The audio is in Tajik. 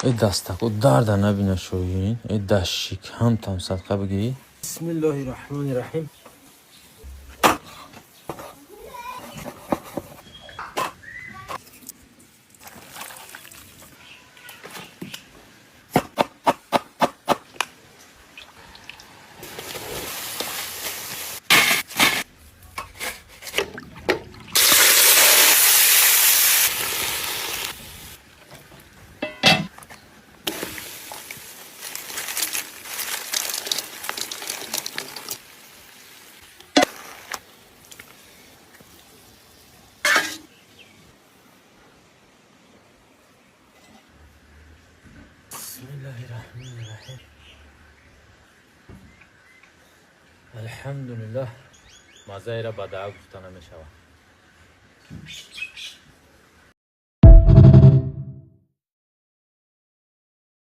Э дастако дарда набина шоҳин, э дашик ҳам там садқа бигирӣ. Бисмиллоҳи раҳмони раҳим. Бисмиллоҳи раҳмони раҳим. Алҳамдулиллаҳ, мазаира ба даъ гуфта намешавад.